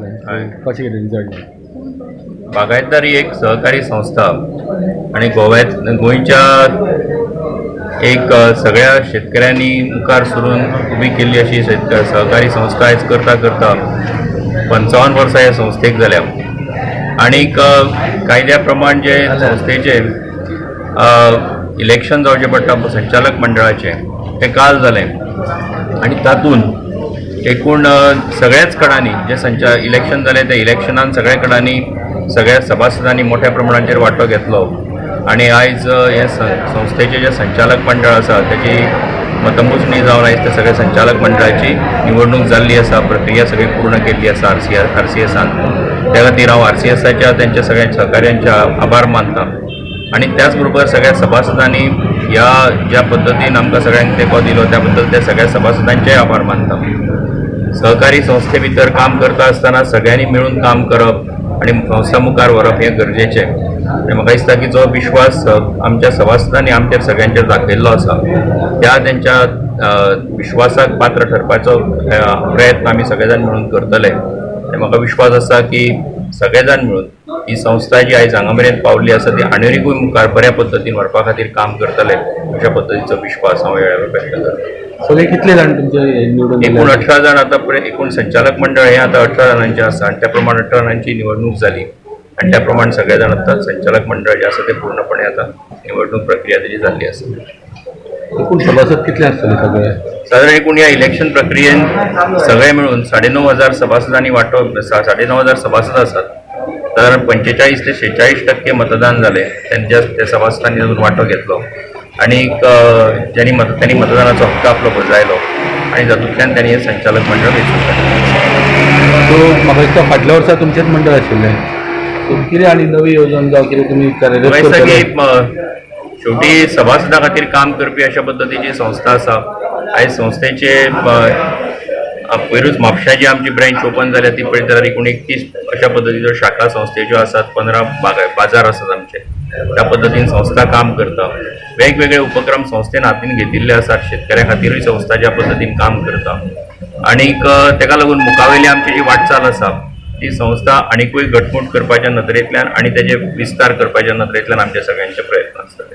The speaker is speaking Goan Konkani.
हय. कशें कितें रिजल्ट? बागायतदार ही एक सहकारी संस्था आनी गोव्यात गोंयच्या एक सगळ्या शेतकऱ्यांनी मुखार सरून उबी केल्ली अशी सहकारी संस्था आयज करता करता 55 वर्सां ह्या संस्थेक जाल्या. आनीक कायद्या प्रमाण जे संस्थेचे इलेक्शन जावचें पडटा संचालक मंडळाचें, तें काल जालें आनी तातूंत एकूण सगळ्याच कडांनी जे इलेक्शन जालें, त्या इलेक्शनान सगळ्या कडांनी सगळ्या सभासदांनी मोठ्या प्रमाणाचेर वांटो घेतलो आनी आयज हे संस्थेचें जें संचालक मंडळ आसा तेजी मतमोजणी जावन आयज त्या सगळ्या संचालक मंडळाची निवडणूक जाल्ली आसा. प्रक्रिया सगळी पूर्ण केल्ली आसा आर सी एसान. त्या खातीर हांव आर सी एसाच्या, तेंच्या सगळ्या सहकाऱ्यांच्या आभार मानता आनी त्याच बरोबर सगळ्या सभासदांनी ह्या ज्या पद्दतीन आमकां सगळ्यांक तेंको दिलो, त्या बद्दल त्या सगळ्या सभासदांचेय आभार मानता. सहकारी संस्थे भितर काम करता आसतना सगळ्यांनी मेळून काम करप आनी संस्था मुखार व्हरप हें गरजेचें. आनी म्हाका दिसता की जो विश्वास आमच्या सभासदांनी आमचेर सगळ्यांचेर दाखयल्लो आसा, त्या तेंच्या विश्वासाक पात्र ठरपाचो प्रयत्न आमी सगळे जाण मेळून करतले. आनी म्हाका विश्वास आसा की सगळे जाण मेळून ही संस्था जी आयज हांगा मेरेन पावल्ली आसा, ती आनिकूय मुखार बऱ्या पद्दतीन व्हरपा खातीर काम करतले, अशा पद्दतीचो विश्वास हांव ह्या वेळार व्यक्त करता. सगळे कितले जाण तुमचे हे निवडून एकूण गेले? 18 जाण. आतां पर्यंत एकूण संचालक मंडळ हें आतां 18 जाणांचें आसा आनी त्या प्रमाण 18 जाणांची निवडणूक जाली आनी त्या प्रमाण सगळे जाण आतां संचालक मंडळ जें आसा तें पूर्णपणे आतां निवडणूक प्रक्रिया तेजी जाल्ली आसा. एकूण सभासद कितले आसतले सगळे? सादारण एकूण ह्या इलेक्शन प्रक्रियेन सगळे मिळून 9500 सभासदांनी वांटो, 9500 सभासद आसात. सादारण 45 ते 46% मतदान जालें. तेंच्या त्या सभासदांनी तातूंत वांटो घेतलो आनी ज्यांनी त्यांनी मतदानाचो हक्क आपलो बजायलो आनी जातूंतल्यान त्यांनी हें संचालक मंडळ वेंचून काडलें. सो म्हाका दिसता फाटल्या वर्सा तुमचेंच मंडळ आशिल्लें. सो कितें आनी नवी येवजण जावं कितें तुमी कार्यरत म्हाका दिसता करतले? की शेवटी सभासदा खातीर काम करपी अशा पद्दतीची संस्था आसा. आयज संस्थेचे पयरूच म्हापश्यां जी आमची ब्रँच ओपन जाल्या, ती पळयत जाल्यार एकूण 31 अशा पद्दतीच्यो शाखा संस्थेच्यो आसात. 15 बाजार आसात आमचे. त्या पद्दतीन संस्था काम करता. वेगवेगळे उपक्रम संस्थेन हातीन घेतिल्ले आसात. शेतकऱ्यां खातीरूय संस्था ज्या पद्दतीन काम करता आनीक तेका लागून मुखावेली आमची जी वाटचाल आसा, ती संस्था आनिकूय घटमूट करपाच्या नदरेंतल्यान आनी तेजे विस्तार करपाच्या नदरेंतल्यान आमचे सगळ्यांचे प्रयत्न आसतले.